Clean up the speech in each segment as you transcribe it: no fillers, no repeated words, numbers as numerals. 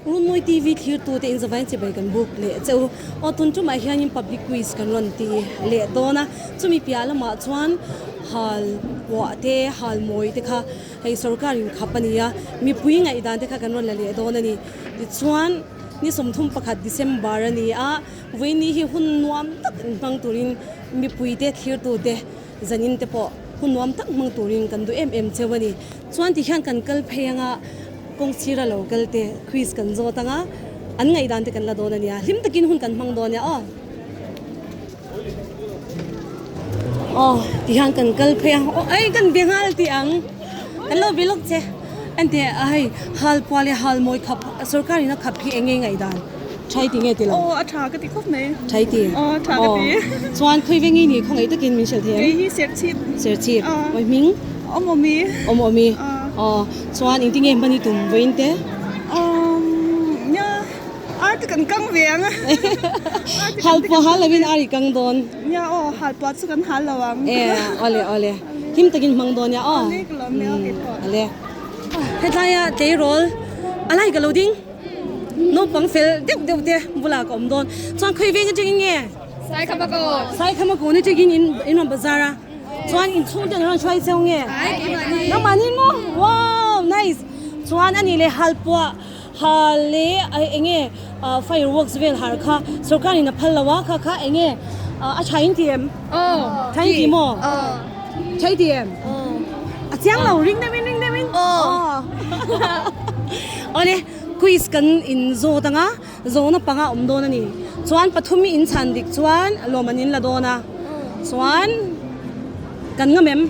Runmawi TV thlirtute in zavain chibai kan buk leh che u. Aw tun tumah hianin public quiz kan rawn ti leh dawn a, chumi piah lamah chuan hal puah te, hal mawi te kha hei sorkar in khap a ni a, mipui ngaihdan te kha kan rawn la leh dawn a ni. Tichuan ni 31 December a ni a, vawiini hi hun nuam tak in hmang turin mipuite thlirtute zanin te pawh hun nuam tak hmang turin kan duh em em cheu a ni. Chuan tihian kan kal phei anga kawng sira lo kal te quiz kan zawt anga an ngaihdan te kan la dawn a nia. Hlim takin hun kan hmang dawn nia aw. Aw tihian kan kal phei a, aw ei kan be nghal tih ang. Kan lo be lawk che. Enteh a hei hal pua leh hal mawi khap sorkar in a khap hi eng nge ngaihdan? Thai ti nge ti lo? Aw a tha ka ti khawp mai. Thai ti? Aw tha ka ti. Chuan khawi veng i ni khawngaih takin min hrilh thei em? Kei hi Serchhip. Serchhip. Aw. Awi hming? Awmawmi. Awmawmi. Aw. Aw chuan engtin nge hman i tum vawiin te? Umm nia ar te kan kang ve ang a. Hal pua hal lovin ar i kang dawn. Nia aw hal pua chu kan hal lo ang. E awle awle him takin hmang dawn nia aw. Awle ka lawm e aw kei pawh. Awle. Hetlai a tleirawl a lai ka lo ding. Naupang fel deuh deuh te bulah ka awm dawn. Chuan khawi veng atangin nge? Saikhamako. Saikhamako ni tangin in in rawn bazar a. Chuan inchhung te an rawn hruai cheu nge? Nangmahni maw? Wow nice. Chuan ani leh halpuah hal leh eng nge fireworks vel har kha sorkar in a phal lo a kha kha eng nge a tha in ti em? Tha in ti maw? Tha i ti em? A chiang lo ring deuhin ring deuhin. Awle quiz kan in zawt anga zawhna panga awm dawn a ni. Chuan pathum i in chhan dik chuan lawm an in la dawn a. Chuan kan ngam em?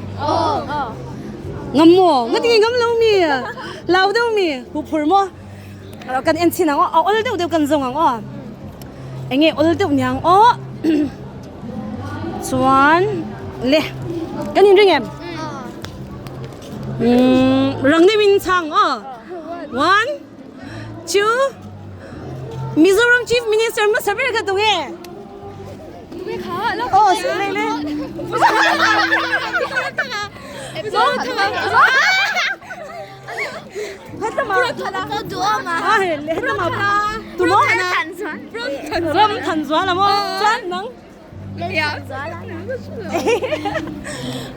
Ngam maw? Ngati nge ngam lo mi? Lau deuh mi? Huphur maw? Kan en chin ang aw, a awl deuh deuh kan zawng ang aw. Eng nge awl deuh niang aw. Chuan le kan in ring em? Umm rang deuh in chhang aw. One, two, Mizoram Chief Minister hmasa ber kha tunge? Aw le le.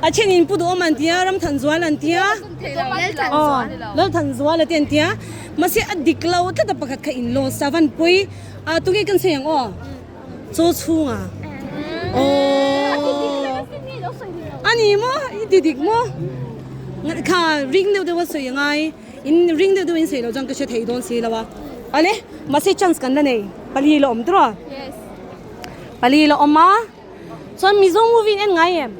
A then in pu duhawm an tia ram than zual an tia lal than zual a te an tia mahse a dik lo tlat a pakhat kha in lost a van pawi a tunge kan sawi ang aw chaw chhunga aw a ni maw i ti dik maw kha ring deuh deuh a sawi angai in ring deuh deuh in sawi loh chuan ka hre thei dawn si lo a awle mahse chance kan la nei pali la awm tawh a pali la awm a chuan mizo movie in en ngai em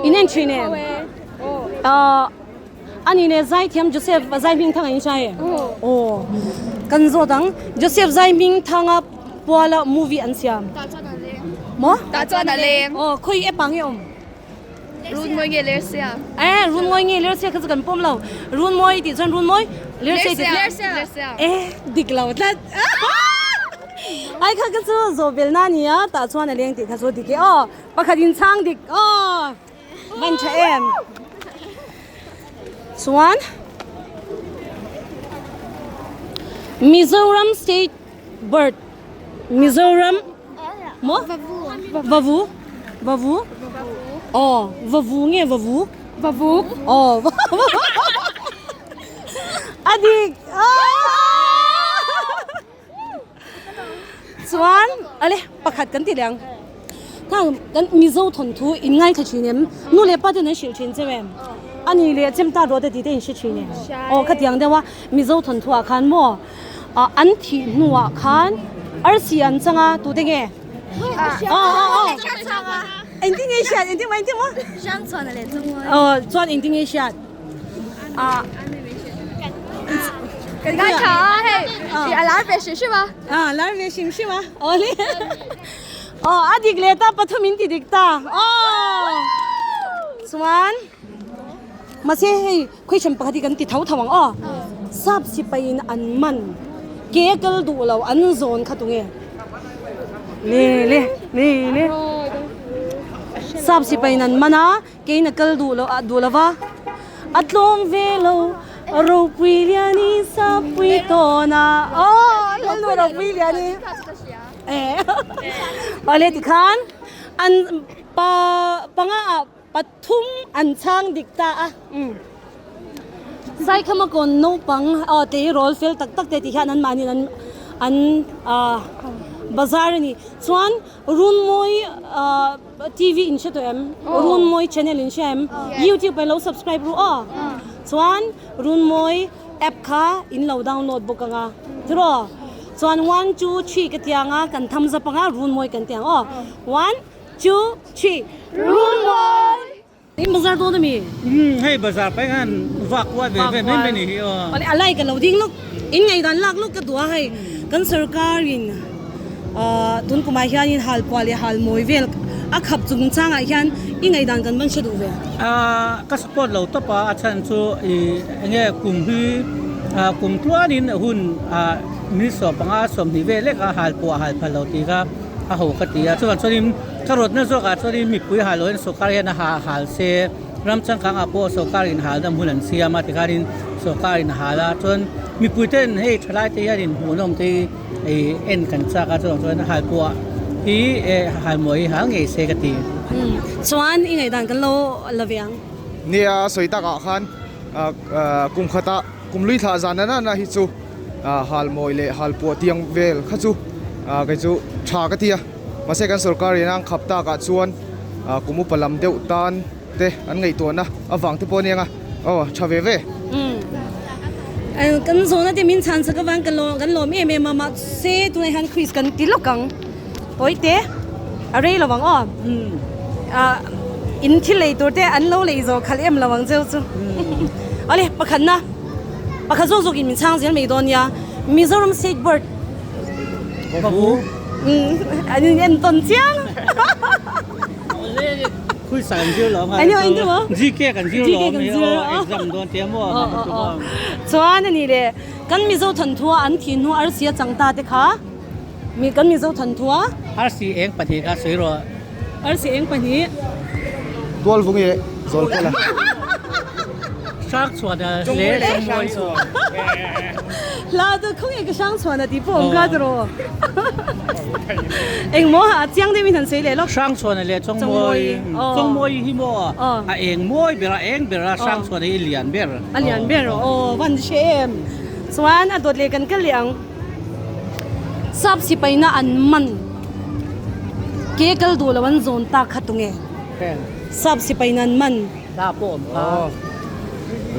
in en thin em ah. A ni le Zaithiam Joseph Zaihmingthanga in hria e? Aw. Kan zawt ang. Joseph Zaihmingthanga puala movie an siam. Tah chuan a leng. Maw? Tah chuan a leng. Aw, khawi app ah nge awm? Runmawi nge Lersia? Eh, Runmawi nge Lersia kha chu kan pawm lo. Runmawi tih chuan Runmawi, Lersia tih. Lersia. Lersia. Eh, dik lo tlat. Ai kha kha chu zawhbelna a ni a, tah chuan a leng tih kha chu dik e. Aw, pakhat in chhang dik. Aw. Van tha em. Chuan Mizoram state bird Mizoram maw Vavu Vavu aw Vavu nge Vavu Vavu aw a dik Chuan ale pakhat kan ti leh ang. Khang kan Mizo thawnthu in ngaithla thin em? Nu leh pa ten an hrilh thin cheu em? A ni leh chem ta rawh te tih te in hre thin em? Aw khatiang deuh a Mizo thawnthu ah khan maw an thih hnuah khan arsi an chang a tute nge? Aw aw aw engtin nge i hriat engtin maw engtin maw? Aw chuan engtin nge i hriat? Ah. Kan ngai tha a hei i a lar ve hrim hrim a. Ah lar ve hrim hrim a. Awle. Aw a dik leh ta pathum in ti dik ta. Aw. Chuan mahse hei question pakhat hi kan ti tho tho ang aw. Sap sipai in an man ke kal duh lo an zawn kha tunge. Le le le le. Sap sipai in an man a. Kei na kal duh lo ah duh lova a tlawm ve lo Ropui Liani Sapui tawna aw Lalnu Ropui Liani eh awle tikhan an pa panga ah pathum an chhang dik ta a um Saikhama kawn naupang aw tleirawl fel tak tak te ti hian an mahni an an ah bazar a ni chuan Runmawi TV in hre tawh em? Runmawi channel in hria em? YouTube ah lo subscribe ru aw. Chuan Runmawi app kha in lo download bawk anga. Tiraw? Chuan one two three ka ti anga kan thumbs up anga Runmawi kan ti ang aw. One two three Runmawi! In bazar dawn ami? Umm hei bazar pai khan vak kual ve ve mai mai ni hi aw. A lai ka lo ding lawk, in ngaihdan lak lawk ka duh a hei kan sarkar in tun kumah hianin hal puah leh hal mawi vel a khap chung changah hian i ngaihdan kan ban hre duh ve. Ka support lo tawp a, a chhan chu i enge kum hi kum tluanin hun minister panga 20 vel lek a hal puah hal phal lo tih kha a ho ka ti a, chuvang chuanin Ka rawtna zawkah chuanin mipui hal loin sawrkar hian a ha hal se, ram changkangah pawh sawrkarin halna hmun an siam a tikhanin sawrkarin a hal a, chuan mipui ten hei thalai te hianin hmuhnawm te hi en kan chak a, chuvang chuan hal pawh hi hal mawi hi hal ngei se ka ti. Chuan i ngaihdan kan lo la ve ang. Nia a sawi takah khan kum khatah kum lui thlah zan na na hi chu hal mawi leh hal puah tiang vel kha chu kei chu tha ka ti a. Mahse kan sorkar in a khap tak ah chuan kum upa lam deuh tan te an ngaihtuahna avang te pawh a ni ang a, aw tha ve ve. Umm kan zawhna te min chhan sak avang kan lawm kan lawm em em a mahse tunah hian quiz kan ti lawk ang tawite a rei lo ang aw ah in thil lei tur te an lo lei zawh khalh em lo ang cheu chu awle pakhatna pakhat zawk zawk in min chhang zel mai dawn nia Mizoram state bird. An in en tawn chiang. Khui sa kan zir lo ang. Ani in tu mo? GK kan zir lo mi o exam don te mo. Chuan ani le kan Mizo thanthua an thi hnu arsi a chang ta te kha. Mi kan Mizo thanthua arsi eng pahnih kha sui ro. Arsi eng pahnih. Tual vung i zawl pawh la. Hrang chhuan a le hrang chhuan. Hla chu khaw nge ka hrang chhuan a tih pawh awm hla tiraw. Engmaw a chiang deuh in han sawi leh lawk. Hrang chhuan a leh Chawngmawi. Chawngmawi hi maw a eng mawi ber a eng ber a hrang chhuan hi lian ber. A lian ber aw van hre em. Chuan a dawt leh kan kal leh ang. Sap sipaina an man ke kal duh lo an zawn tak kha tunge? Sap sipaina an man. La pawh awm kha.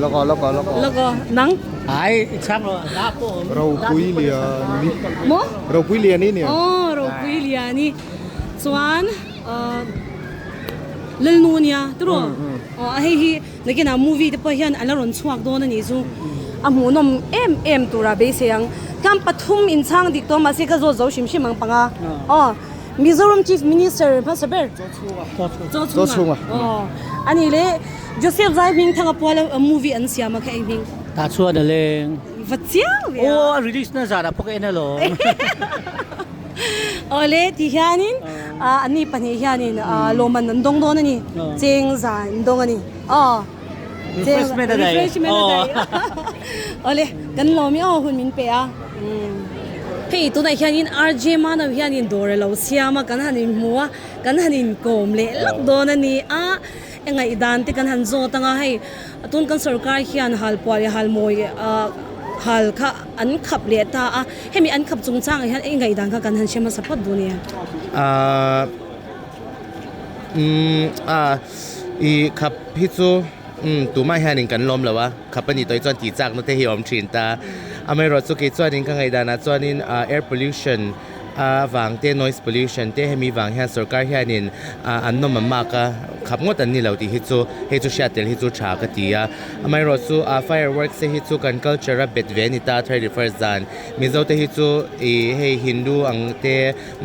Lawk aw lawk aw lawk aw. Lawk aw nang. Ai i chhang rawh la pawh awm. Ropui Liani. Maw? Ropui Liani nia. Aw Ropui Liani. Chuan Lalnu nia tiraw? Aw hei hi. Nakinah movie te pawh hian a la rawn chhuak dawn a nih chu a hmuhnawm em em tura beisei ang. Tlang pathum inchhang dik tawh mahse ka zawt zo hrim hrim ang panga aw Mizoram Chief Minister hmasa ber Chaw chhunga aw a nih leh Joseph Zai hming thanga puala movie an siam a kha eng hming? Tah chuan a leng. Va chiang ve a. Aw a release na zan ah pawh ka en alawm. Awle ti hianin an ni pahnih hianin lawmman an dawng dawn a ni, cheng za an dawng a ni. Aw Refreshment a daih. Refreshment a daih. Awle kan lawm i aw hun min pe a. Hei tunah hianin RJ Manav hianin dawr a lo siam a, kan han inhmu a, kan han inkawm leh lawk dawn a ni a. Engaih dan te kan han zawt anga hei tun kan sorkar hian halpuah leh halmawi hal kha an khap leh ta a, hemi an khap chungchangah hian engaih dan kha kan han hre hmasa phawt duh nia. Ahh umm ah i khap hi chu umm tumah hianin kan lawm lo a, khap a nih tawh hi chuan tih chakna te hi a awm thin ta. Amaherawhchu kei chuanin ka ngaihdanah chuanin ah air pollution a vang te noise pollution te hemi vang hian sorkar hianin ah an nawm an mak a khap ngawt an ni lo tih hi chu hei chu hriat tel hi chu tha ka ti a amaherawh chu ah fireworks te hi chu kan culture a bet ve a ni ta 31st zan mizo te hi chu ih hei hindu ang te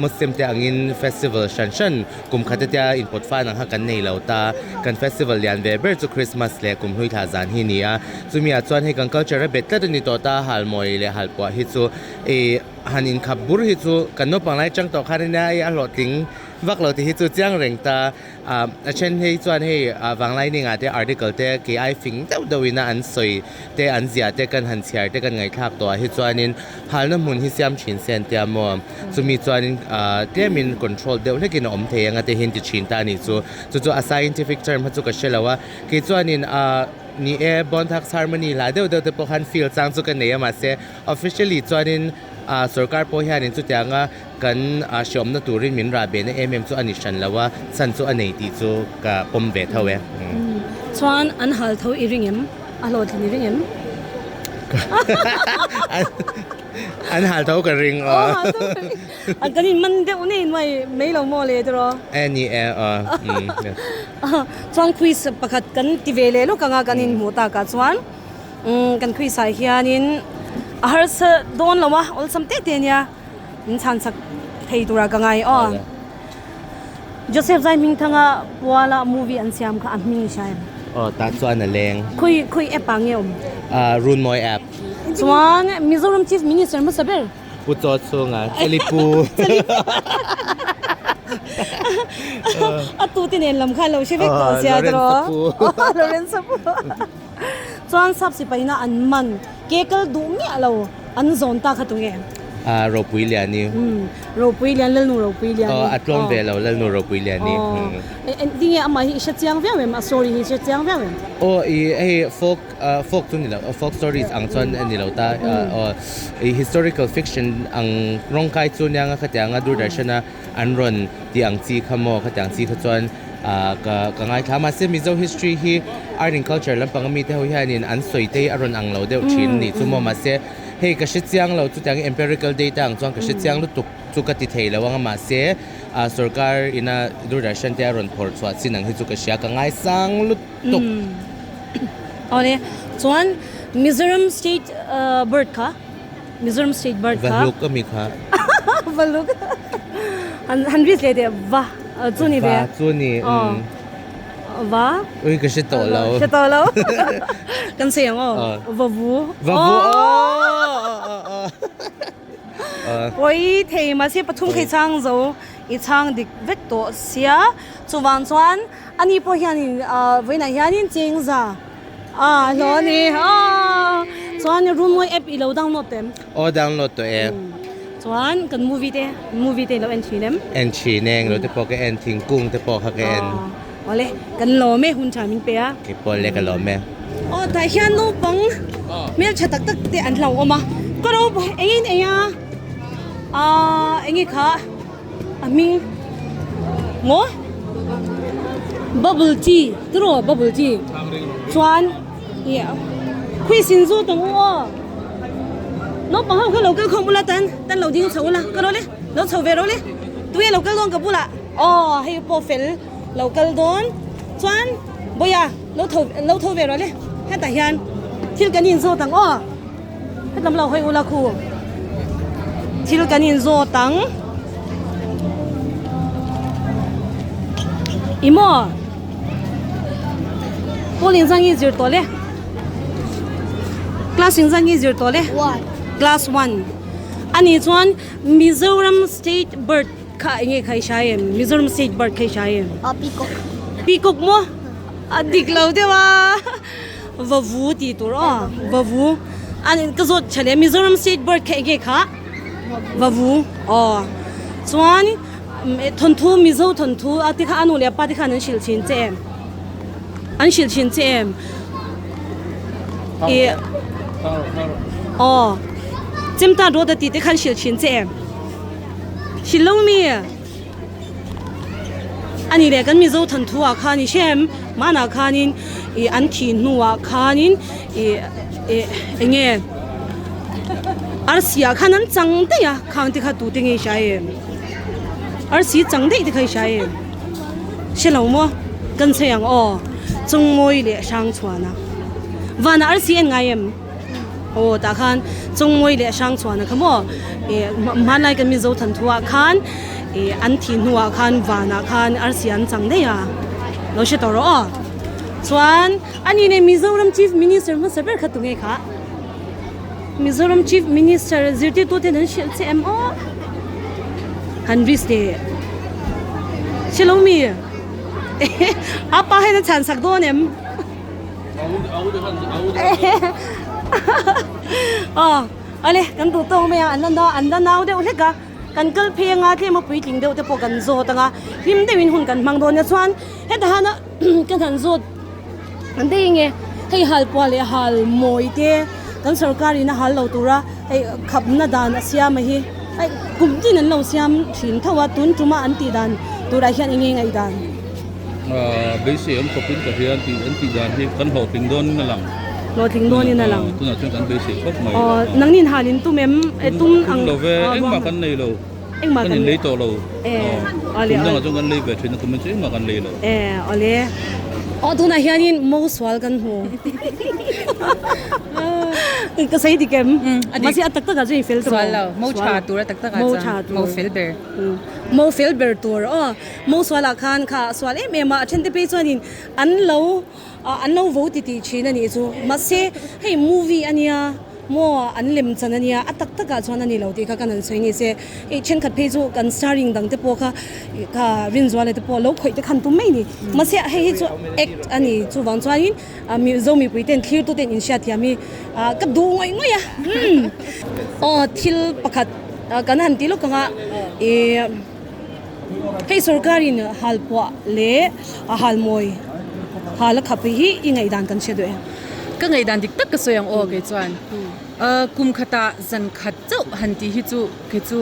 muslim te angin festival hran hran kum khat atia inpawt fan ang kha kan nei lo ta kan festival lian ve ber chu christmas leh kum hlui thla zan hi a ni a chumi ah chuan hei kan culture a bet tlat a ni tawh ta halmawi leh halpuah hi chu ih. Han inkhap bur hi chu kan naupang lai chang tawh khan ania i a hlawhtling vak lo tih hi chu chiang reng ta. A then hei chuan hei vanglai ningah te article te kei ai fing deuh deuh ina an sawi te an ziah te kan han chhiar te kan ngaihthlak tawh ah hi chuanin halna hmun hi siam thin se an tia maw? Chumi chuanin tlemin control deuh hlekin a awm thei anga te hian ti thin ta a nih chu. Chu chu a scientific term kha chu ka hre lo a, kei chuanin ni e Bonthaks Harmony hla deuh deuh te pawh khan feel chang chu ka nei a mahse officially chuanin sorkar pawh hianin chutianga kan hreawmna turin min rah behna em em chu a ni hran lo a, chhan chu a nei tih chu ka pawm ve tho e. Chuan an hal tho i ring em? A hlawhtlin i ring em? An hal tho ka ring aw. Aw hal tho ka ring. An kan in man deuh nei nuai mai lo maw le tiraw? E ni e aw. Chuan quiz pakhat kan ti ve leh lawk anga kan inhmuh takah chuan kan quiz ah hianin a harsa dawn lo a, awlsam teh teh ania. Min chhan chak thei tura ka ngai aw. Joseph Zai Hmingthanga Puala movie an siam kha a hming i hria em? Aw tah chuan a leng. Khawi khawi app ah nge awm? Ah Runmawi app. Chuan Mizoram Chief Minister hmasa ber? Pu Chaw chhunga Chalipu. A tute nen lam kha lo hre vek tawh sia tiraw? Lawrence Pu. Chuan sap sipaina an man ke kal duh miah lo. An zawn ta kha tunge? Ah, Ropui Liani. Umm, Ropui Lian, Lalnu Ropui Liani. Aw, a tlawm ve lo, Lalnu Ropui Liani. Aw, tinge amah hi i hre chiang viau em? A story hi i hre chiang viau em? Aw, i hei folk, folk chu ni lo, folk stories ang chuan a ni lo ta. Aw, i historical fiction ang rawng kai chu nia nga khatianga Doordarshan-a an rawn tih ang chi kha maw, khatiang chi kha chuan ka ka ngaithla a. Mahse Mizo history hi art and culture lampang ami te ho hianin an sawi te hi a rawn ang lo deuh thin a nih chu maw. Mahse hei ka hre chiang lo chutiangin empirical data ang chuan ka hre chiang lutuk chu ka ti thei lo ang a mahse sorkar ina Doordarshan te a rawn phawrh chhuah chin ang hi chu ka hria ka ngaisang lutuk. Awle chuan Mizoram state bird kha. Mizoram state bird kha. Vahluk ami kha. Vahluk. Han han ri hle teh va chu ni ve. Va chu ni. Va. Ui ka hre tawh lo. Hre tawh lo. Kan sawi ang aw. Vavu. Vavu aw. Pawi thei mahse pathum khi chhang zo i chhang dik vek tawh sia. Chuvang chuan ani pawh hianin vawiinah hianin chengza. A hlawh a ni a chuan Runmawi app i lo download tawh em? Aw download tawh e. Chuan kan movie te movie te i lo en thin em? En thin e englo te pawh ka en thingkung te pawh kha ka en. Awle kan lawm e hun tha min pe a. Kei pawh le ka lawm e. Aw tah hian naupang hmeltha tak tak te an hlauhawm a ka ro engin ei a aaa enge kha. A hming maw bubble tea tiraw bubble tea chuan ih khuisin zu tawng u aw naupang ho kha lo kal khawm ula tan tan lo ding chho ula ka rawh le lo chho ve rawh le tunge lo kal dawn ka bulah aw hei pawh fel lo kal dawn chuan bawiha lo tho lo tho ve rawh le hetah hian thil kan inzawt ang aw. Hetlem lo hawi ula khu thil kan in zawt ang i maw pawl in zang i zir tawh le class in zang i zir tawh le class one ani chuan Mizoram state bird kha enge kha i hria em Mizoram state bird kha i hria em peacock peacock maw a dik lo deuh a. Vavu tih tur aw vavu an ka zawt tha leh Mizoram state bird kha enge kha vavu aw chuan thawnthu Mizo thawnthu a te kha a nu leh a pa te khan an hrilh thin che em an hrilh thin che em ih aw chemta rawt a tih te khan hrilh thin che em hrilh lo mi. A ni leh kan Mizo thanthu ah khan i hrem hmanah khanin ih an thih hnuah khanin ih ih eng nge arsi ah khan an chang daih a khang te kha tute nge i hria em arsi chang daih te kha i hria em hre lo maw kan chei ang aw chawngmawi leh hrangchhuana vanah arsi en ngai em. Aw tah khan Chawngmawi leh Hrangchhuana kha maw ih hmanlai kan Mizo thanthuah khan ih an thih hnuah khan vanah khan arsi an chang daih a lo hre tawh rawh aw. Chuan ani nen Mizoram Chief Minister hmasa ber kha tunge kha? Mizoram Chief Minister zirtirtu ten an hrilh che em aw? Han risk teh. Hrelo mi? Apa hian a chhan sak dawn em? Aw ale kan duh tawk mai a an la nau an la nau deuh hlek a kan kal phei anga tlem a puitling deuh te pawh kan zawt anga hlim deuhin hun kan hmang dawn nia chuan heta hana kan han zawt an daih nge hei hal puah leh hal mawi te kan sorkar in a hal lo tura hei khapna dan a siam a hi hei kum tin an lo siam thin tho a tun tuma an tih dan turah hian eng nge ngaihdan. Ahh beisei awm khawpin ka hria an tih an tih dan hi kan hlawhtling dawnin a lang. Hlawhtling dawnin a lang. Tunah chuan kan beisei khawp mai. Aw nangnin hal in tum em? Tum lo ve engmah kan nei lo. Engmah kan inlei tawh lo. Kum dangah chuan kan lei ve thin a kum in chu engmah kan lei lo. E awle. Aw tunah hianin mo sual kan hmu. Ka sawi dik em? Mahse a tak takah chuan i fel tawh. Sual lo. Mo tha tur a tak takah chuan mo fel ber. Mo fel ber tur aw. Mo sualah khan kha a sual em em a, a thente phei chuanin an lo an lo vo titih thin a nih chu. Mahse hei movie a nia. Maw an lem chan a nia, a tak takah chuan a ni lo tih kha kan han sawi ni se, hei thenkhat phei chu kan starring dang te pawh kha kha Rinzuala te pawh lo khawih te khan tum mai ni. Mahse hei hi chu act a ni chuvang chuanin Mizo mipui ten thlir tu ten inhriat thiam hi ka duh ngawih ngawih a. Aw thil pakhat kan han ti lawk ang a, ih hei sorkarin halpuah leh halmawi hal a khap hi i ngaihdan kan hre duh em? Ka ngaihdan dik tak ka sawi ang aw kei chuan kum khatah zan khat chauh han tih hi chu kei chu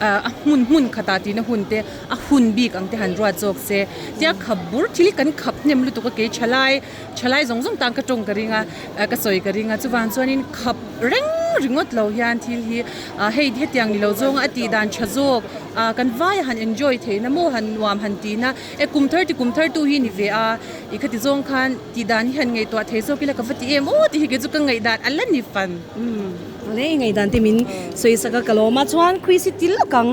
a hmun hmun khatah tihna hun te a hun bik ang te han ruat zawk se tia khap bur thil hi kan khap hnem lutuk a kei thalai thalai zawng zawng tan ka tawng ka ring a ka sawi ka ring a chuvang chuanin khap reng ringawt lo hian thil hi hei hetiang ni lo zawnga a tih dan tha zawk kan vaia han enjoy theihna maw han nuam han tihna e kum thar ti kum thar tu hi ni ve a i khati zawng khan Tih dan hi han ngaihtuah thei zawk ila ka va ti em aw tih hi kei chu ka ngaihdan a la ni fan. Awle i ngaihdan te min sawi sak a ka lawm a chuan quiz hi ti lawk ang.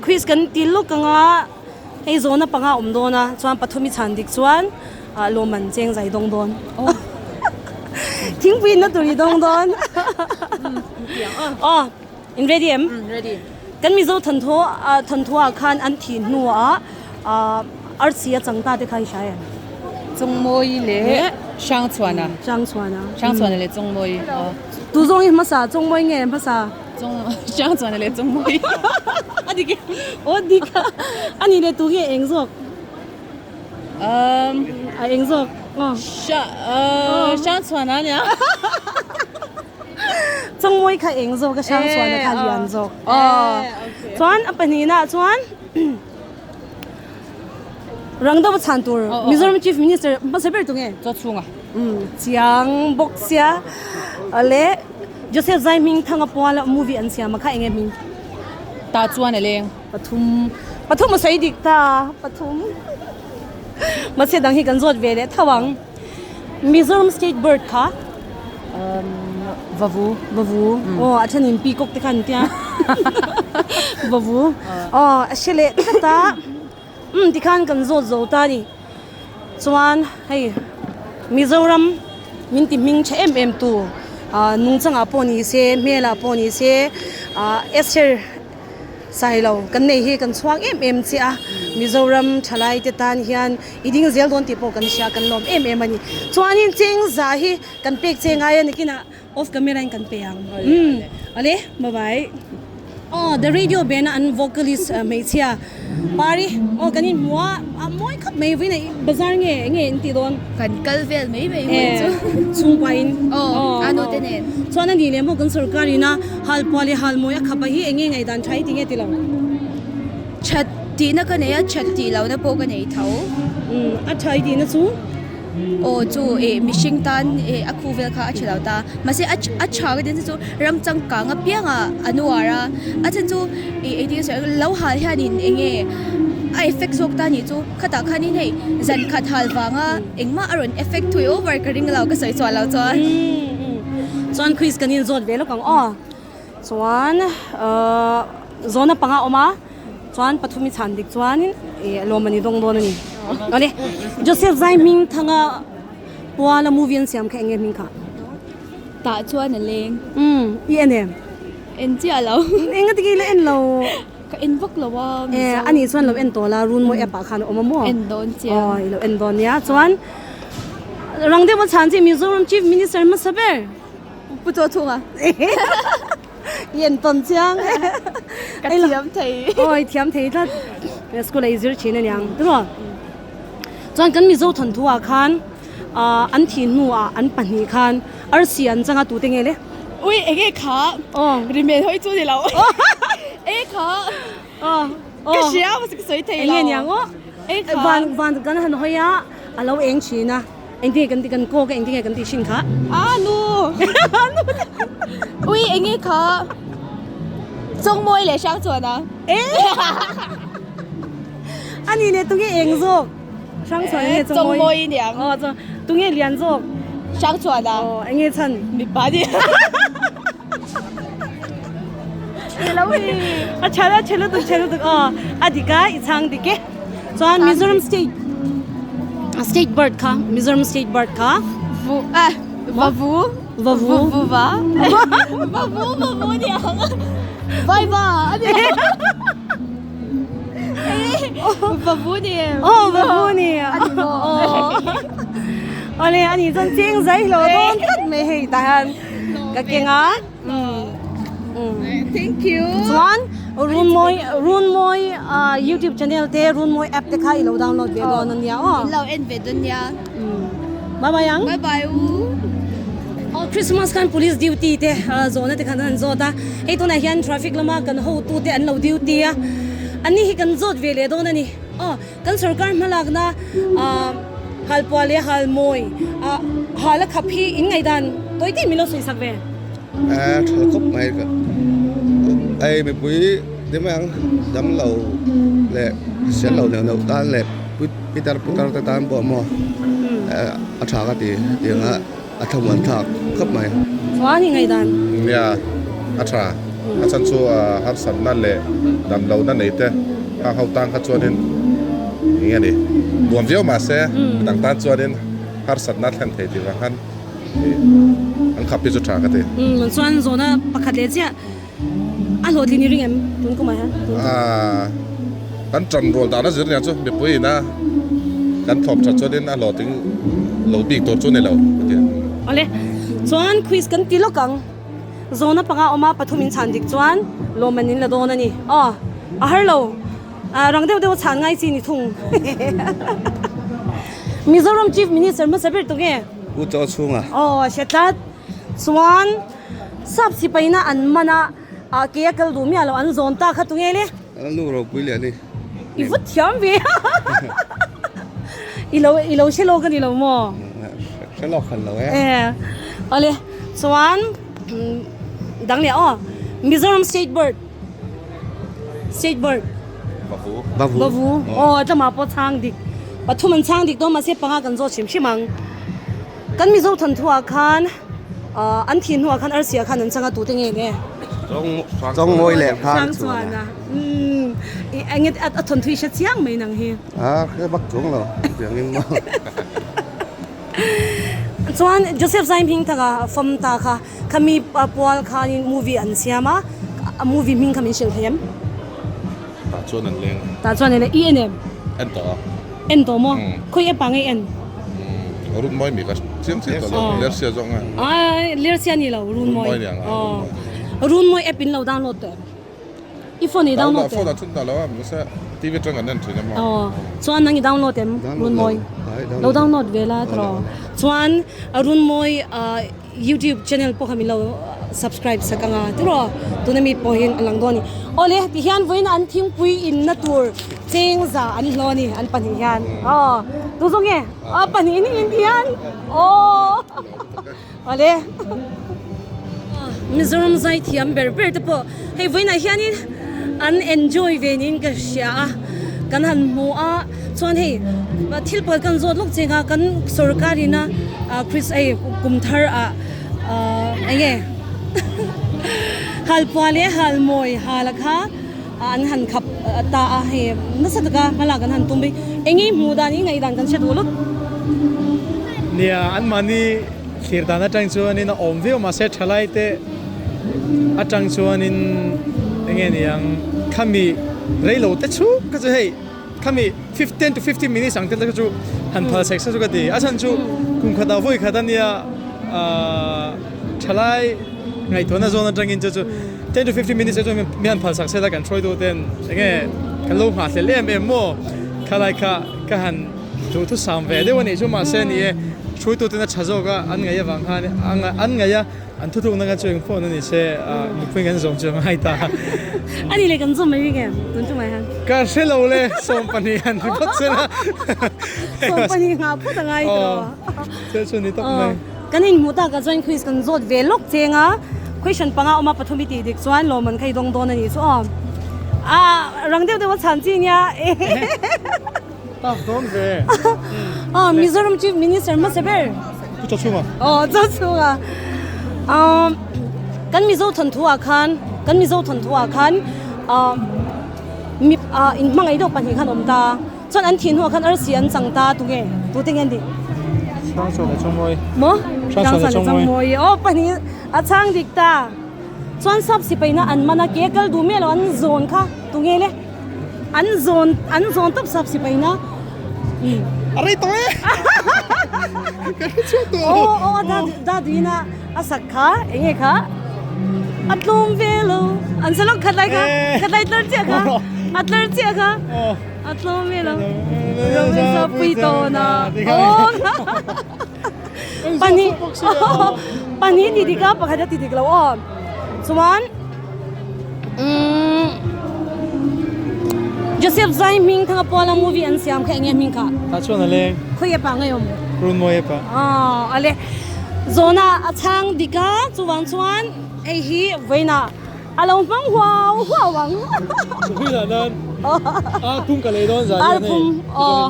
Quiz kan ti lawk ang a hei zawhna panga awm dawn a chuan pathum i chhan dik chuan lawmman cheng zai dawng dawn. Thingpui inna tur i dawng dawn. Aw in ready em? Ready. Kan Mizo thawnthu thawnthu ah khan an thih hnuah arsi a chang ta te kha i hria em? Chawngmawi leh Hrangchhuana. Hrangchhuana. Hrangchhuana leh Chawngmawi. Tu zawng hi hmasa Chawngmawi nge hmasa? Chawng Hrangchhuana leh Chawngmawi. A dik em? Aw dik a. A nih leh tu nge eng zawk? Um A eng zawk? Aw. Hrangchhuana ania. Chawngmawi kha eng zawk a Hrangchhuana kha lian zawk. Aw. Chuan a pahnihna chuan Rangdava chhan tur Mizoram Chief Minister hmasa ber tu nge? Chaw chhunga. Chiang bawk sia leh Joseph Zaihming Thanga Puala movie an siam a kha eng nge hming? Tah chuan a leng. Pathum pathum a sawi dik ta pathum mahse dang hi kan zawt ve leh tho ang. Mizoram state bird kha Vavu Vavu aw a thenin peacock te kha an tia Vavu aw a hre leh tlat a umm tikhan kan zawt zo ta a ni chuan hei Mizoram min ti hming tha em em tu ah nungchangah pawh ni se hmelah pawh ni se ah Esther Sailo kan nei hi kan chhuak em em che a, Mizoram thalai te tan hian i ding zel dawn tih pawh kan hria, kan lawm em em a ni. Chuanin chengza hi kan pek che ngai a, nikinah off camera in kan pe ang. Umm awle, bye bye. Aw the radio band a an vocalist hmeichhia Pari aw kan inhmu a, a mawi khawp mai vawiin ah bazar nge nge in tih dawn? Kan kal vel mai mai mai chu. Chhungkua in. Aw a nu te nen. Chuan a nih leh maw kan sorkar ina halpuah leh halmawi a khap a hi eng nge ngaihdan tha hi ti nge ti lo? That tihna ka nei a, that tih lohna pawh ka nei tho. Umm a tha i tihna chu? Aw chu eh mihring tan eh a khu vel kha a tha lo ta. Mahse a a tha ka tih na chu ram changkang apiangah an uar a, a chhan chu ih engtin nge sawi lo hal hianin eng nge a effect zawk ta nih chu khatah khanin hei zan khat hal vanga engmah a rawn effect thui over ka ring lo ka sawi chhuah lo chuan. Chuan quiz kan inzawt ve lawk ang aw. Chuan ahh zawna panga awm a chuan pathum i chhan dik chuanin ih lawm an i dawng dawn a ni. Awle Joseph Zaihming Thanga Puala movie an siam kha eng nge hming kha? Tah chuan a leng. Umm i en em? En chiah lo. Eng a tiki la en lo. Ka en vak lo a Mizo. E ani chuan lo en tawh la Runmawi app ah khan a awm a maw? En dawn chiang. Aw i lo en dawn nia. Chuan rang deuh a chhan chi Mizoram Chief Minister hmasa ber. Pu Chaw Chhunga. I en tawn chiang. Ka thiam thei. Aw i thiam thei tlat. School ah i zir thin aniang tiraw? Chuan kan Mizo thawnthu ah khan an thih hnu ah an pahnih khan arsi an chang a tute nge le? Ui enge kha rimen hawi chu ni lo enge kha ka hria mahse ka sawi thei lo enge niang aw van van kan han hawi a a lo eng thin a engtin nge kan tih kan kawk a engtin nge kan tih thin kha a nu ui enge kha chawngmawi leh hrang chuan a ani leh tunge eng zawk Hrang chhuan enge chawng mawi niang. Aw chawng tunge lian zawk. Hrang chhuan a. Aw enge chhan. Mipa ni. Lo hi. A chhan a chhe lutuk chhe lutuk aw a dik a i chhang dik e. Chuan Mizoram state state bird kha Mizoram state bird kha. Vu eh vavu vavu vu va vavu vavu niang. Vai va ani. Vavu ni em? Aw vavu ni. Awle ani chuan cheng zai hlawh dawn tlat mai hei tah hian ka keng a. Thank you. Chuan Runmawi Runmawi YouTube channel te Runmawi app te kha i lo download ve dawn ania aw. In lo en ve dawn nia. Bye bye ang. Bye bye u. Aw Christmas khan police duty te zawhna te khan an zawt a, hei tunah hian traffic lama kan hotu te an lo duty a, an ni hi kan zawt ve leh dawn a ni. Aw kan sorkar hmalakna ah halpuah leh halmawi ah hal a khap hi in ngaihdan tawi tih min lo sawi sak ve. A tha khawp mai ka ei mipui ti mai ang dam lo leh hrisel lo neuh neuh tan leh pitar putar te tan pawh maw a tha ka ti tiang a a thlamuan thlak khawp mai. Chuan i ngaihdan? Nia a tha a chhan chu harsatna leh dam lohna nei te hang ho tan kha chuanin eng nge ni nuam viau mahse midang tan chuanin harsatna thlen thei tih vang khan An khap hi chu tha ka ti. Umm chuan zawhna pakhat leh chiah a hlawhtlin i ring em tun kumah hian? Aaa kan tan rual dan a zir nia chu mipui ina kan thawp that chuanin a hlawhtling lo bik tur chu ni lo ka ti. Awle chuan quiz kan ti lawk ang. Zawhna panga awma pathum in chhan dik chuan lawmman in la dawn a ni. Aw a har lo. Rang deuh deuh a chhan ngai chi ni thung. Mizoram Chief Minister hmasa ber tu nge? Pu Chaw Chhunga. Aw hre tlat. Chuan sap sipaina an man a, ke a kal duh miah lo an zawn ta kha tu nge le? An nu ropui leh a ni. I vut thiam ve. I lo i lo hre lawk a ni lo maw? Hre lawk hran lo e. E awle chuan dang leh aw Mizoram State Bird State Bird. Vavu. Vavu. Vavu. Aw tlama pawh chhang dik. Pathum an chhang dik dawn mahse panga kan zawt hrim hrim ang. Kan Mizo thanthuah khan an thih hnuah khan arsia khan an chang a tute nge nge? Chawngmawi leh Hrang chuan a. Umm eng nge a thawnthu i hre chiang mai nang hi. A hre vak chuang lo tiangin maw. Chuan Joseph Zaimhing thanga fam ta kha Khami pual khanin movie an siam a, a movie hming kha min hrilh thei em? Tah chuan an leng a. Tah chuan an leng, i en em? En tawh a. En tawh maw? Khawi app ah nge i en? Runmawi mi ka chiang chiah tawh lo, Lersia zawk nge? Ai, Lersia ni lo, Runmawi. Runmawi ni ang a, Runmawi. Runmawi app in lo download tawh em? I phone i download em? Phone ah chhun ta lo a, mahse TV atang kan en thin a maw. Aw, chuan nang i download em? Runmawi. Lo download ve la tawh. Chuan Runmawi YouTube channel pawh kha min lo subscribe sak anga tiraw tuna mi pawh hian a lang dawn a ni. Awle ti hian vawiin an thingpui inna tur cheng za an hlawh a ni an pahnih hian aw tu zawng nge a pahnih ni in ti hian aw awle Mizoram zai thiam ber ber te pawh hei vawiinah hianin an enjoy ve niin ka hria a kan han hmu a chuan hei thil pakhat kan zawt lawk cheng a kan sorkar ina Chris hei kum thar ah eng nge halpuah leh halmawi hal a kha an han khap ta a hei nasa taka hmalak an han tum a eng nge hmuh dan in ngaihdan kan hre duh lawk. Nia anmahni thlir dan atang chuanin a awm viau mahse thalai te atang chuanin eng nge niang. Khami reilo te chu kha chu hei khami 10 to 15 minutes ang te kha chu han phal sek se chu ka ti. A chhan chu kum khat ah vawi khat ania thalai ngaihtuahna zawn atangin chu chu 10 to 15 minutes chu mi han phal sak se la kan hruai tu ten enge kan lo nghah hlel em em maw khalai kha ka han duhthusam ve deuh anih chu mahse ni e hruaitu ten a tha zawk a an ngaih avang khan an ngaih a An thutlukna kha chu eng phone a ni se, mipui kan zawm chu a ngai ta. A ni le kan zawm mai bik em tun chu mai han. Ka hre lo le, 12 han ri phawt se la. 12 nghah phawt a ngai tawh. Thil chu ni tawp mai. Kan inhmuh tak ah chuan quiz kan zawt ve lawk cheng a, question panga awm a pathum i tih dik chuan lawmman kha i dawng dawn a nih chu aw. A rang deuh deuh a chhan chi nia. Tak dawn ve. Aw Mizoram Chief Minister hmasa ber. Pu Chawchhunga. Aw Chawchhunga. Aw kan Mizo thawnthu ah khan kan Mizo thawnthu ah khan aw mi ah in hmangaih deuh pahnih khan awm ta chuan an thih hnuah khan arsi an chang ta tunge tute nge an tih? Hrangchhuan leh Chawngmawi. Maw? Hrangchhuan leh Chawngmawi. Aw pahnih a chhang dik ta. Chuan sap sipaina an man a ke kal duh miah lo an zawn kha tunge le? An zawn an zawn tawp sap sipai na. A rei tawh e. Ka hre chhuak tawh. Aw aw da da duina a sak kha enge kha a tlawm ve lo an sa lawk khat lai kha khat lai tlar chiah kha a tlar chiah kha a tlawm ve lo Ramesa pui tawna aw pahnih pahnih ti dik a pakhat a ti dik lo aw chuan Umm Joseph Zai hming thanga Puala movie an siam kha enge hming kha? Tah chuan a leng. Khawi e pa ngei awm? Runmawi e pa. Aw ale Zawna a chhang dik a chuvang chuan hei hi vawiinah a lo hmang huau huau ang. Vawiinah nan ar pum ka lei dawn zah hian hei. Ar pum aw.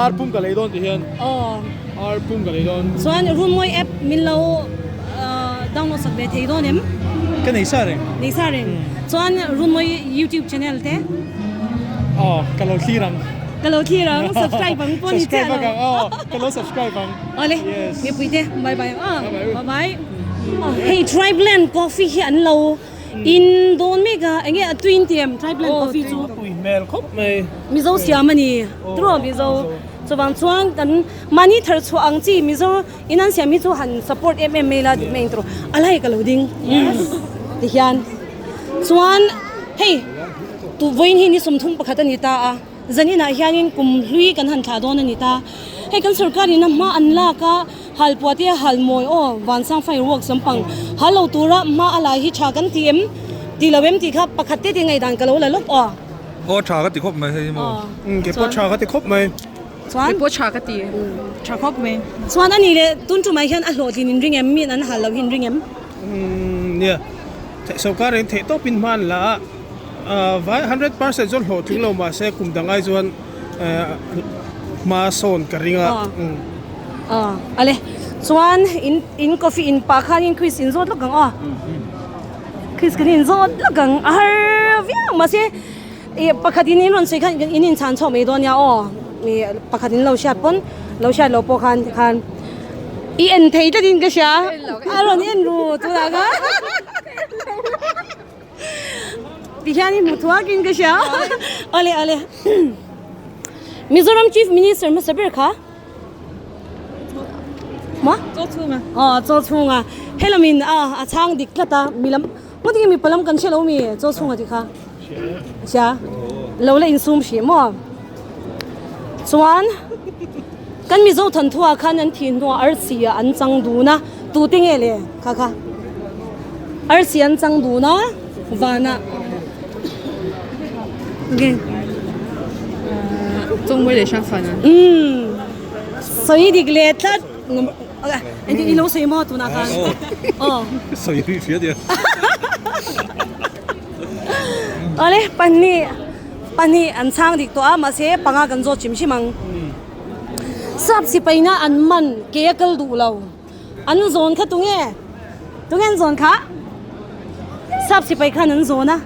Ar pum ka lei dawn ti hian. Aw. Ar pum ka lei dawn. Chuan Runmawi app min lo download sak ve thei dawn em? Ka nei sa reng. Nei sa reng. Chuan Runmawi YouTube channel te? Aw, ka lo thlir ang. Ka lo thlir ang, subscribe ang pawh ni chiah lo. Subscribe ang, aw, ka lo subscribe ang. Awle, Yes. mipui te, bye bye ang aw. Bye bye. Bye bye. Hei Tribeland coffee hi an lo in dawn mek a, enge a tui in ti em Tribeland coffee chu? A tui hmel khawp mai. Mizo siam a ni, tiraw Mizo. Chuvang chuan kan mahni thar chhuah ang chi Mizo In an siam hi chu han support em em mai la dik mai intro a lai ka lo ding ti hian chuan hei tu vawiin hi ni 31 a ni ta a zaninah hianin kum hlui kan han thlah dawn a ni ta hei kan sorkar in a hma an lak a halpuah te halmawi aw vansang fireworks lampang hal lo tura hma a lai hi tha kan ti em ti lo em tih kha pakhat te te ngaihdan ka lo la lawk aw. Aw tha ka ti khawp mai hei hi maw. Ke pawh tha ka ti khawp mai. Chuan. Kei pawh tha ka ti. Tha khawp mai. Chuan a ni leh tun tumah hian a hlawhtlin in ring em? Miin an hal lo hi in ring em? Umm nia. Theih sawrkar in theih tawp in hman la a, vai 100% chuan hlawhtling lo mahse kum dang ai chuan hma sawn ka ring a. Aw. Ale. Chuan in in coffee in pah khan in quiz in zawt lawk ang aw. Quiz kan in zawt lawk ang a har viau mahse Ih pakhat in in rawn sawi khan in inchhan chhuak mai dawn nia aw ih pakhat in lo hriat pawn lo hriat loh pawh khan tikhan i en thei tlat in ka hria a rawn en ru tunah khan tihian i hmu thuak in ka hria awle awle Mizoram Chief Minister hmasa ber kha maw Chaw chhunga aw chaw chhunga helamin a a chhang dik tlat a milam Hmun hi mipa lam kan hre lo mi chaw chhunga tih kha sia lo la insum hrih maw chuan kan mizo thanthua khan an thih hnuah arsi ah an chang dun a tute nge le kha kha arsi an chang dun a vanah okay Chawngmawi leh Hrangchhuana umm sawi dik leh tlat. Engtin i lo sawi maw tunah khan? Aw. Sawi ri hria nia. Awle pahnih pahnih an chhang dik tawh a mahse panga kan zawt hrim hrim ang. Sap sipaina an man ke a kal duh lo. An zawn kha tunge? Tunge an zawn kha? Sap sipai khan an zawn a.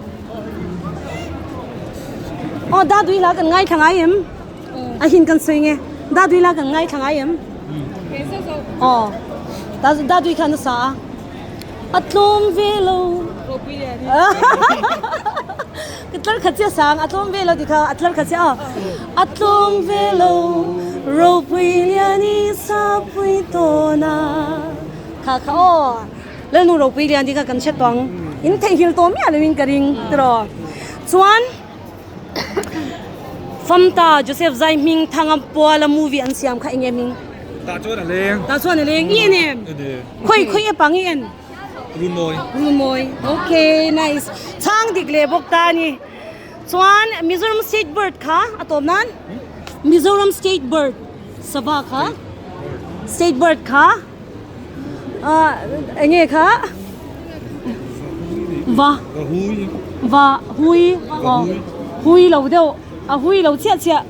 Aw Dadui la kan ngaithla ngai em? A hin kan sawi nge Dadui la kan ngaithla ngai em? Aw Dadui khan a sa a. A tlawm ve lo. Ka tlar khat chiah sang a tlawm ve lo ti kha a tlar khat chiah aw. A tlawm ve lo ropui lian i sapui tawn a. Kha kha aw. Lalnu ropui lian ti kha kan hre tawng. In theihnghilh tawh miah loin ka ring tiraw. Chuan Famta Joseph Zai hming thanga Puala movie an siam kha eng nge hming? Tah chuan a leng. Tah chuan a leng. I en em? Khawi khawi e pang i en? Rumawi. Rumawi. Okay, nice. Chhang dik leh bawk ta a ni. Chuan Mizoram State Bird kha a tawp nan? Mizoram State Bird sava kha? State Bird kha? Ah, eng nge kha? Va. Hui. Va hui. Hui lo deuh. A hui lo chiah chiah.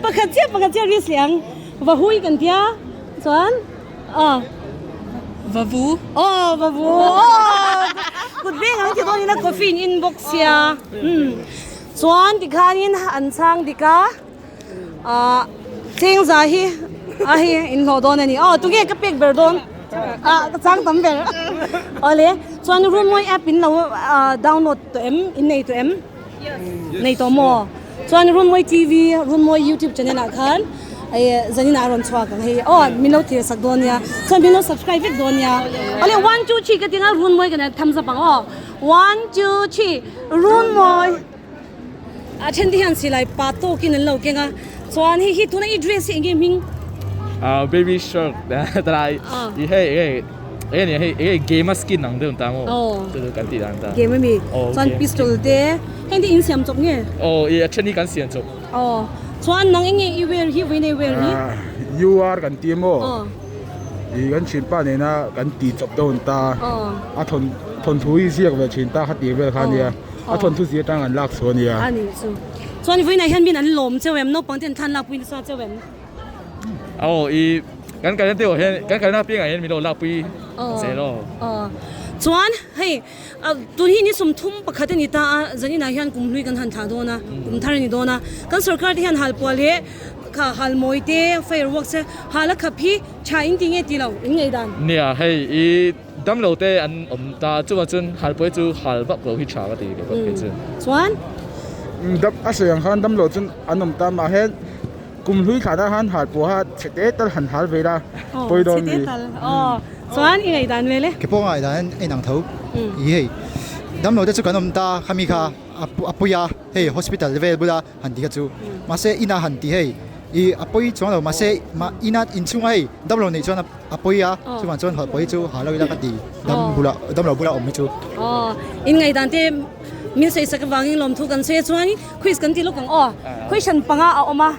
Pakhat chiah pakhat chiah risk leh ang va hui kan tia chuan aw Va vu aw va vu aw kut veng ang ti dawn ila coffee in in bawk sia umm chuan tikhanin an chhang dik a ah chengza hi a hei in hlawh dawn a ni aw tunge ka pek ber dawn ah ka chang tam ber awle chuan Rumawi app in lo ah download tawh em in nei tawh em nei tawh maw chuan Rumawi T_V Rumawi YouTube channel ah khan eh zanin ah a rawn chhuak ang hei aw min lo thlir sak dawn nia chuan min lo subscribe vek dawn nia awle one two three ka ti ang a Rumawi kan thumbs up ang aw one two three Rumawi. A then te hian silai pa tawkin an lo keng a, chuan hei hi tuna i dress hi eng nge hming? Ah baby shark ta i hei hei eng nge hei hei game a skin ang deuh ta maw chu chu kan tih dan ta. Game ami chuan pistol te heng te in siam chawp nge? Aw i a then hi kan siam chawp. Aw chuan nang eng nge i wear hi vawiin i wear hi? UR kan ti maw i kan thianpa nena kan tih chawp dawn ta a thawnthu hi ziak ve thin ta kha tih vel kha ania. A thawnthu zir atang an lak chhuah a nia. A nih chu. Chuan vawiinah hian min an lawm cheu em? Naupang te an thlan lakpui nasa cheu em? Aw i kan kalna te hian kan kalna apiangah hian min lo lakpui zel aw. Aw. Chuan hei tun hi ni sawmthum pakhat a ni ta a, zaninah hian kum hlui kan han thlah dawn a, kum thar a ni dawn a. Kan sorkar te hian halpuah leh kha halmawi te fireworks te hal a khap hi tha in ti nge ti lo in ngaihdan? Nia hei i Damlo te an awm ta chuvang chuan halpuai chu hal vak lo hi tha ka ti ve bawk kei chu. Chuan? Dam a sawi ang khan damlo chuan an awm ta mah hian kum hlui thlan ah khan halpuah a chhe te tal han hal ve ila pawi dawn mi. Chhe te tal aw chuan i ngaihdan vel e. Ke pawh ngaihdan a inang tho i hei damlo te chu kan awm ta khami kha a pui a hei hospital vel bula han ti kha chu mahse inah han ti hei ih a pawi chuang lo mahse mah ina inchhunga hei damlo neih chuan a pawi a chuvang chuan hawlh pawi chu ha lo ila ka ti dam bulah damlo bulah awm hi chu. Aw in ngaihdan te min sawi sak avangin lawmthu kan sawi a chuan quiz kan ti lawk ang aw question panga a awm a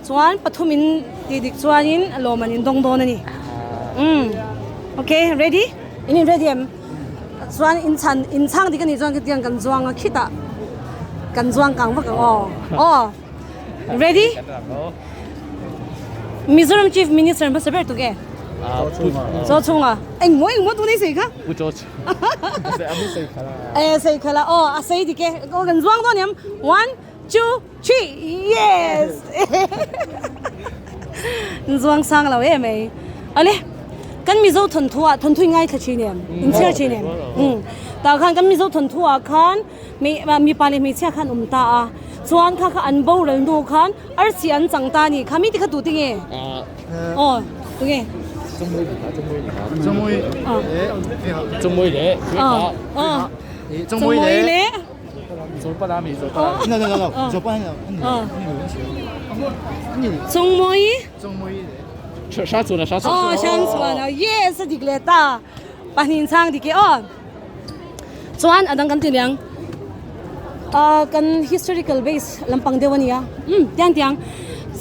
chuan pathum in tih dik chuanin lawm an indawng dawn a ni umm okay ready in in ready em? Chuan in chhan in chhang dik a nih chuan khatiang kan zuang a khitah kan zuang kang vak ang aw aw ready Mizoram chief minister hmasa ber tuk e chaw chhunga engmaw engmaw tun ei sei kha e sei khala aw a sei dik e aw kan zuang dawn em one two three yes zuang sang lo em mai ale kan mizo thawnthu ah thawnthu in ngaithla thin em in chhiar thin em um tah khan kan mizo thawnthu ah khan mipa leh hmeichhia khan awm ta a chuan kha kha an boral hnu khan arsi an chang ta a ni kha mi te kha tu te nge aw tu nge Chawngmui leh Chawngmui Aw Hrangchhuana yes a dik leh ta pahnih chhang dik e aw chuan a dang kan ti niang ah kan historical base lampang deuh a nia um tiang tiang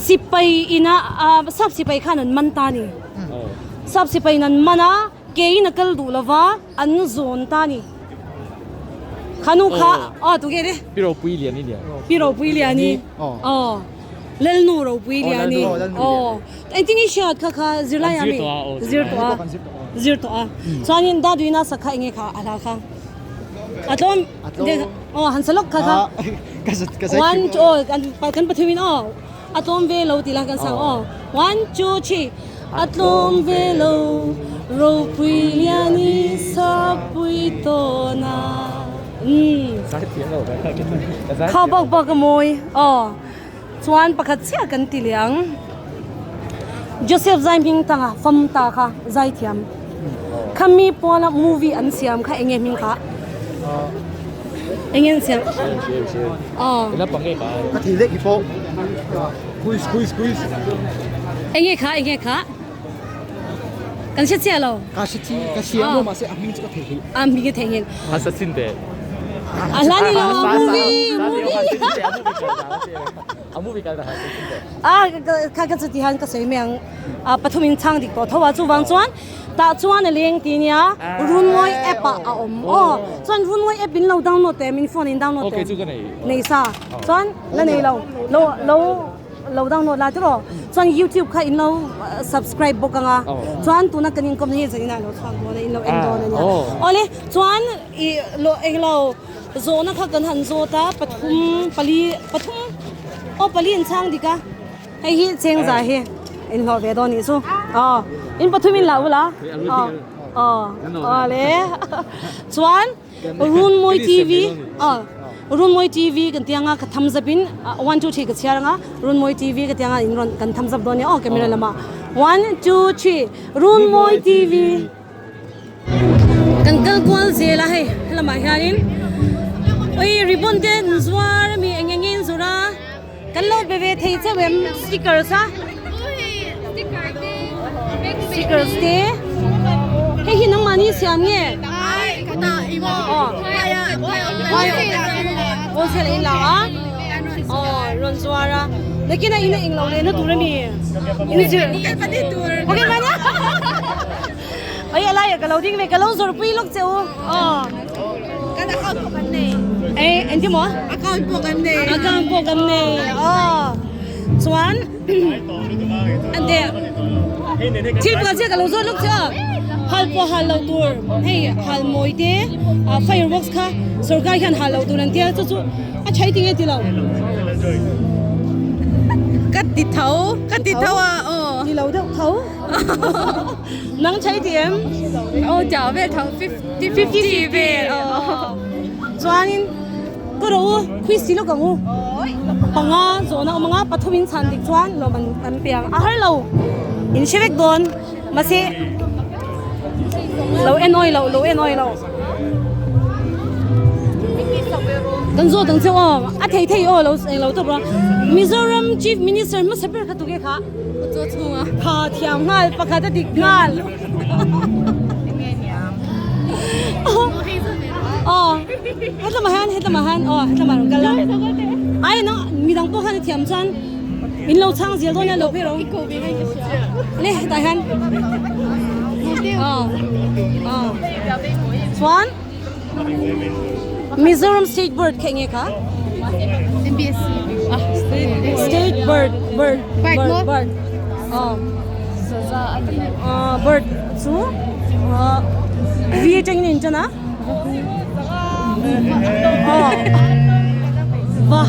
sipai ina ah sap sipai khan an man ta a ni sap sipai in an man a keiin a kal duh lova an zawn ta a ni. Khanu kha aw tu nge le? Pi Ropui Liani nia. Pi Ropui Liani. Aw. Lalnu Ropui Liani. Aw. Engtin nge hriat kha kha zirlai ah mi? Zir tawh a. Zir tawh a. Chuanin Daduina sak kha enge kha a hla kha? A tlawm. Aw han sa lawk kha kha. One two aw kan pathumin aw. A tlawm ve lo tih lah kan sang aw. One two three. A tlawm ve lo ropui liani sapui tawn a. Umm. Kha bak bak a mawi aw. Chuan pakhat chiah kan ti leh ang. Joseph zai hming tanga fam ta kha zai thiam. Khami puala movie an siam kha enge hming kha? Enge an siam? Aw. Ka thei lek hi pawh. Quiz quiz quiz. Enge kha enge kha? Kan hre chiah lo. Ka hre chi ka hria maw mahse a hming chu ka thei A hming ka thei nghilh. Assassin te. A hla ni lo a movie movie. A movie kal ta assassin te. A kha ka chu ti han ka sawi mai ang. A pathum in chhang dik tawh tho a chuvang chuan tah chuan a leng ti nia Runmawi app ah a awm aw. Chuan Runmawi app in lo download teh min phone in download teh. Okay chu ka nei. Nei sa. Chuan la nei lo. Lo lo lo download la tiraw chuan youtube kha in lo subscribe bawk anga chuan tuna kan inkawmna hi zanin ah lo chhuak dawn a in lo en dawn ania awle chuan ih lo englo zawhna kha kan han zawt a pathum pali pathum aw pali in chhang dik a hei hi chengza hi in hlawh ve dawn nih chu aw in pathum in la ula aw aw awle chuan. Runmawi TV aw Runmawi TV kan ti anga ka thumbs up in 1 2 3 ka chhiar anga Runmawi TV ka ti anga in rawn kan thumbs up dawn nia aw camera lamah 1 2 3 Runmawi TV kan kal kual zel a hei helamah hianin ui ribbon te an zuar ami eng eng nge an zawrh a kan lo be ve thei chauh em stickers a stickers te hei hi nangmahni siam nge wholesale in la a aw rawn zuar a nakinah in a englo leh na tur ami in zir okay mani ai a laiah ka lo ding ve ka lo zawrh pui lawk che u aw Kan account pawh kan nei. Ei engti maw? Account pawh kan nei. Account pawh kan nei aw chuan ande thil pakhat chiah ka lo zawt lawk che a hal pawh hal lo tur hei hal mawi te fireworks kha sorkar hian hal lo tur an tia chu chu a tha i ti nge ti lo? Ka ti tho ka ti tho a aw. Ti lo deuh tho. Nang tha i ti em? Aw chau vel tho 50 50 vel aw. Chuanin ka ro u quiz ti lawk ang u. Panga zawhna awm anga pathum in chhan dik chuan lawm an kan pe ang. A har lo in hre vek dawn mahse lo en awi lo lo en awi lo. Kan zawt ang che aw a thei thei aw lo englo tawp rawh. Mizoram Chief Minister hmasa ber kha tu nge kha? Chaw chhunga. Tha thiam nghal pakhat a dik nghal. Aw hetlama hian hetlama hian aw hetlama rawn kal a. Ai no midang pawh khan a thiam chuan min lo chhang zel dawn a lo phei rawh. Le hetah hian. Aw aw chuan Mizoram state bird kha enge kha? MBSC. State bird bird bird bird. Aw. Saza a ni. Aw bird chu V atangin a intan a. Aw. Va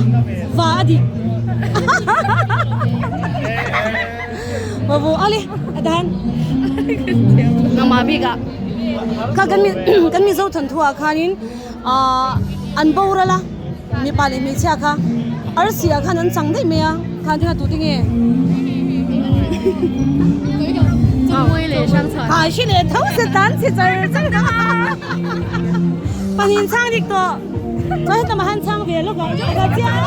va a dik. Va vu ale a dan. Ngamah bik ah. Kha kan mi kan Mizo thawnthu ah khanin ahh an boral a mipa leh hmeichhia kha arsi ah khan an chang daih mai a khan thil a tute nge ah hri leh tho se tan chhe char char pahnih in chhang dik tawh chuan hetlama han chhang ve lawk ang ka chiang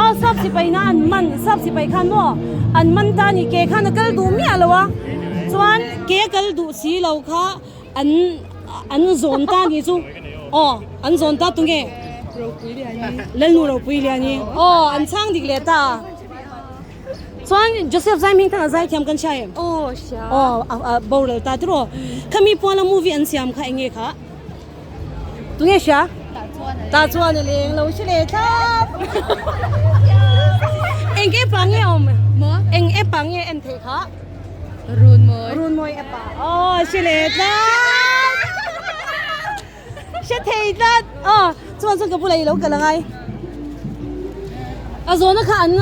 aw sap sipai na an man sap sipai khan maw an man ta a ni ke khan a kal duh miah lo a chuan ke a kal duh si lo kha an an zawn ta a nih chu aw an zawn ta tunge Lalnu Ropui Liani aw an chhang dik leh ta chuan Joseph Zaimhing thana zaithiam kan hria em aw a boral ta tiraw khami puala movie an siam kha enge kha. Tunge hria? Tah chuan a leng lo hre leh thlap. Eng app ah nge awm? Eng app ah nge en theih kha? Runmawi. Runmawi app ah. Aw hre leh tlat. Hre thei tlat. Aw chuan chuan ka bulah i lo kal angai. A zawhna kha an.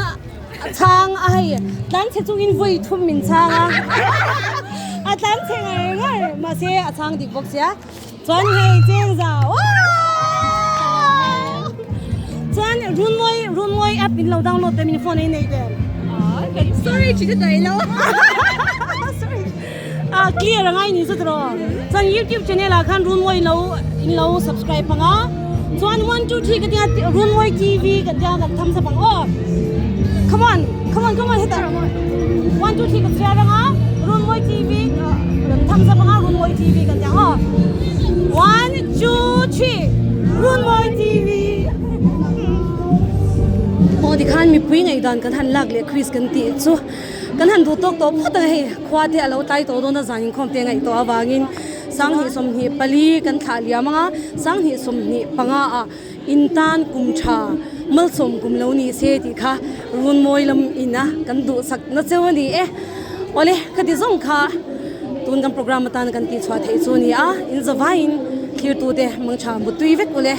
Chhang a hei tlan chhe chungin vawi thum min chhang a, a tlan chhe ngar ngar mahse a chhang dik bawk sia chuan hei cheng zau chuan runmawi runmawi app in lo download te min phone a inei vel Sorry chi ka dai lo sorry a clear angai ni chu tiraw chuan youtube channel ah khan runmawi lo in lo subscribe anga chuan 1 2 3 ka tia runmawi tv kan tia kan tham chap ang aw come on come on come on hetah 1 2 3 ka chhiar anga runmawi tv kan tham chap anga runmawi tv kan tia aw 1 2 3 runmawi tv aw tikhan mipui ngaihdan kan han lak leh quiz kan tih chu kan han duh tawk tawh phawt ang hei khua te a lo tlai tawh dawn a zan inkhawm te ngaih tawh avangin Sanghnih 24 kan thlah liam anga Sanghnih 25 ah intan kum tha malsawm kum lo ni se tih kha runmawi lam ina kan duhsak na cheu a ni e. Awle ka ti zawng kha tun kan program atan kan tihchhuah theih chu a ni a, in zavaiin thlirtute mangtha mutui vek ule.